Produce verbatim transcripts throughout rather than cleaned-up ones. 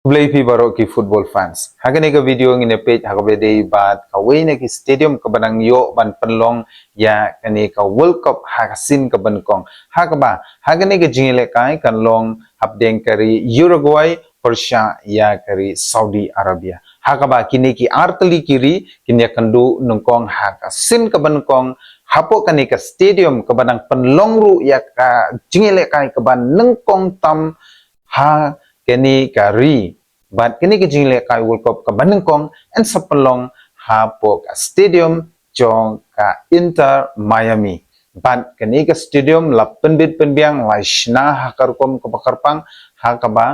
Khublei phi baroh ki football fans. Ha kane ka video ngin ïa peit ha kaba dei bad kawei na ki stadium kaba nang ïoh ban pynlong ïa kane ka World Cup ha ka sien kaba nyngkong. Ha kaba, ha kane ka jingïalehkai kan long hapdeng ka ri Uruguay pyrshah ïa ka ri Saudi Arabia. Ha kaba kine ki artylli ki ri kin ïakynduh nyngkong ha ka sien kaba nyngkong hapoh kane ka stadium kaba nang pynlong ruh ïa ka jingïalehkai kaba nyngkong tam ha kane ka ri. Bad kane ka jingïalehkai World Cup kaba nyngkong yn sa pynlong hapoh ka stadium jong ka Inter Miami. Bad kane ka stadium la pynbit pynbiang, la shna ha ka rukom kaba kyrpang, ha kaba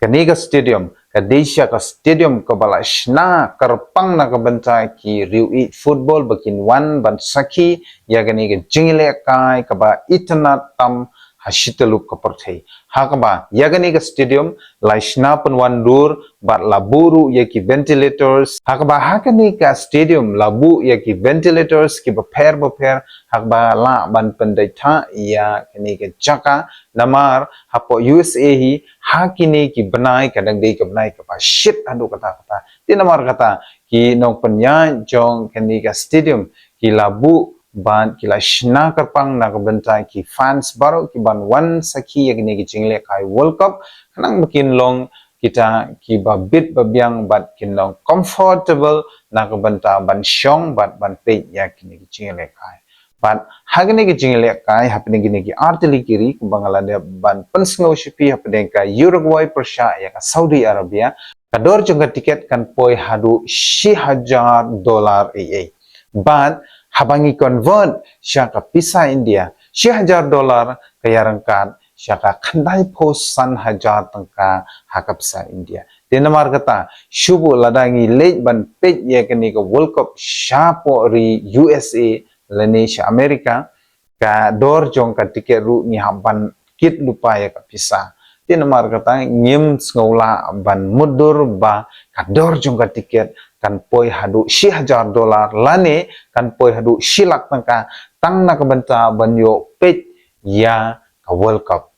kane ka stadium ka dei sha ka stadium kaba la shna kyrpang na ka bynta ki riew ïeit football ba kin wan ban sakhi ïa kane ka jingïalehkai kaba itynnad tam ha shitalup ka pyrthei. Ha kaba ïa kane ka stadium la shna pynwandur bad la buh ruh ïa ki ventilators. Ha kaba ha kane ka stadium la buh ïa ki ventilators kiba pher ba pher ha kaba lah ban pyndait ïa kane ka jaka. Namar hapoh U S A hi ha kine ki bnai ka dang dei ka bnai kaba shit haduh katta katta. Te namar kata ki nongpynïaid jong kane ka stadium ki la buh bad ki la shna kyrpang na ka bynta ki fans baroh ki ban wan sakhi ïa kine ki jingïalehkai World Cup, khnang ba kin long kita kiba bit ba biang bad kin long comfortable na ka bynta ban shong bad ban peit ïa kine ki jingïalehkai. Bad ha kine ki jingïalehkai hapdeng kine ki artylli ki ri kumba nga la dep ban pynsngew sha phi, hapdeng ka Uruguay pyrshah ïa ka Saudi Arabia, ka dor jong ka tiket kan poi haduh shi hajar dollar ei ei. Bad haba ngi convert sha ka pisa India, shi hajar dollar ka ïaryngkat sha ka khyndai phew san hajar tyngka ha ka pisa India. Te namar kata, shu buh lada ngi leit ban peit ïa kane ka World Cup shapoh ri U S A lane sha America, ka dor jong ka tiket ruh ngi hap ban kit lypa ïa ka pisa. Te namar kata ngim sngew lah ban mutdur ba ka dor jong ka tiket kan poi haduh shi hajar dollar lane kan poi haduh shi lak tyngka tang na ka bynta ban ïoh peit ïa ka World Cup.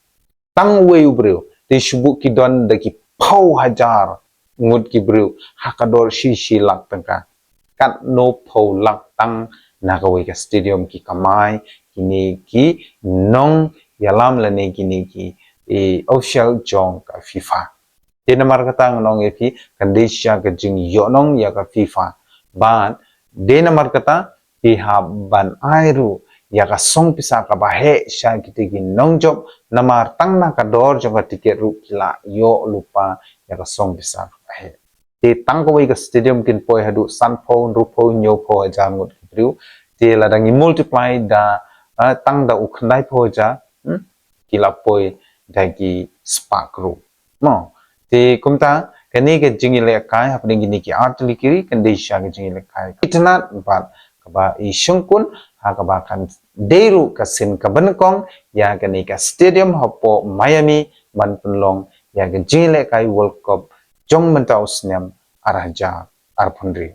Tang uwei u briew, te shu buh ki don da ki phew hajar ngut ki briew ha ka dor shi shi lak tyngka. Katno phew lak tang na kawei ka stadium ki kamai kine ki nongïalam lane kine ki, eh, official jong ka FIFA. Te namar kata ngan ong ïa phi, kan dei shisha ka jingïohnong ïa ka FIFA. Bad dei namar kata phi hap ban ai ruh ïa ka song pisa kaba heh sha kita ki nongjop, namar tang na ka dor jong ka tiket ruh ki la ïoh lypa ïa ka song pisa kaba heh. Te tang kawei ka stadium kin poi haduh san phew, hynriew phew, hynñiew phew hajar ngut ki briew. Te lada ngi multiply da, eh, tang da u khyndai phew hajar, hmm? Ki la poi da ki spah klur. Mo. Te kumta kane ka jingïalehkai hapdeng kine ki artylli ki ri kan dei shisha ka jingïalehkai itynnad bad kaba i shongkun, ha kaba kan dei ruh ka sien kaba nyngkong ïa kane ka stadium hapoh Miami ban pynlong ïa ka jingïalehkai World Cup jong mynta u snem ar hajar arphew hynriew.